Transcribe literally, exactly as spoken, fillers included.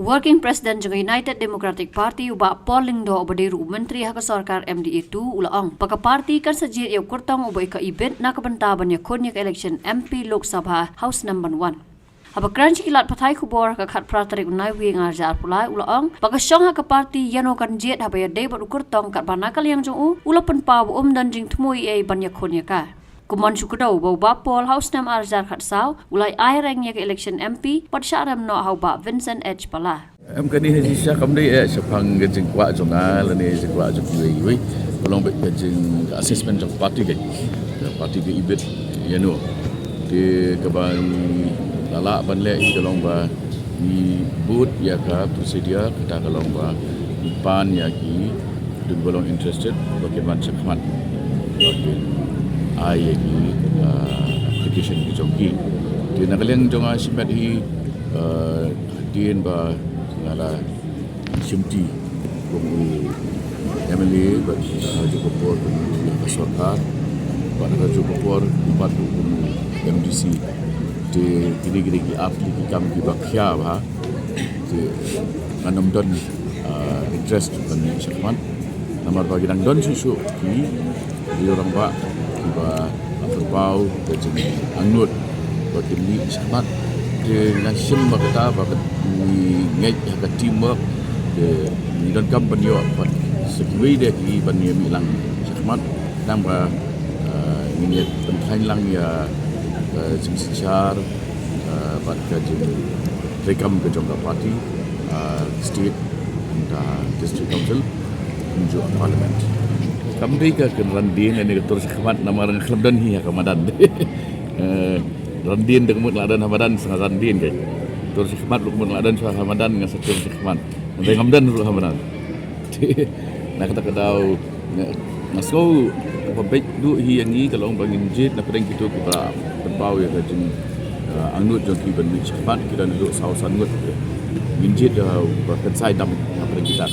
Working President jong ka United Democratic Party u Bah Paul Lyngdoh uba dei ruh u Myntri ha ka sorkar M D A two u la ong ba ka party kan sa jied ïa u kyrtong uba i ka ibit na ka bynta ban ïakhun ïa ka election M P Lok Sabha ha u snem ban wan. Haba kren sha ki lad pathai khubor ha ka khatphra tarik u Naiwieng arhajar arphew lai u la ong ba ka shong ha ka party ïano kan jied haba ïadei bad u kyrtong katba na ka liang jong u u la pynpaw ba um don jingthmu ei ei ban ïakhun ïa ka. Kumon shu kdew ba u Bah Paul ha u snem arhajar khatsaw u la ai reng ïa ka election M P bad shah rem noh ha u Bah Vincent H Pala. Em, kane ha shisha kam dei eh shaphang ka jingkwah jong nga lane jingkwah jong kiwei kiwei. Ka long beit ka jing, ka assessment jong party ka. Ka party ka ibit ïano. Te kaba ngi la lah ban leh ka long ba ngi bud ïa ka procedure, kata ka long ba ngi pan ïa ki, dei ba long interested ba kin wan shakhmat ba kin ai ïa ki, ah, application ki jong ki. Te na ka liang jong nga shimet hi, ah, hadien ba nga la shimti kum u M L A bad ha kajuh ka por kum u sorkar bad ha kajuh ka por bad kum u M D C. Te kine kine ki ap ki kam kiba khia bha. Te ngan ym don, ah, interest ban mih shakhmat. Namar ba ki dang don shuh shuh ki riew rangbah kiba la pynpaw ka jingangnud ba kin mih shakhmat. Te nga shim ba kata ba ka, ngi ngeit ha ka teamwork. Te ngi donkam ban ïoh pat sa kiwei de ki ban ïa mih lang shakhmat. Namar ba, ah, ngin ïa pynkheiñ lang ïa, ah, jingsynshar, ah, bad ka jingtreikam ka jong ka party, ah, state, and, ah, district council, kumjuh parliament. Kam dei ka kynran dien ïa ka tur shakhmat namar nga khlem don hi ha ka madan. Eh, ran dien da ka mut la don ha madan sa ran dien kai. Tur shakhmat ruh ka mut la don sha ha madan nga sa tur shakhmat. Nga dei ngam don ruh ha madan. Na kata ka daw nga, nga sngew kaba beit duh hi ïa ngi ka long ba ngin jied na pdeng kito kiba pynpaw ïa ka jing, eh, angnud jong ki ban mih shakhmat, ki don duh saw san ngut. Ngin jied, eh, ba kynsai dam na pdeng kita.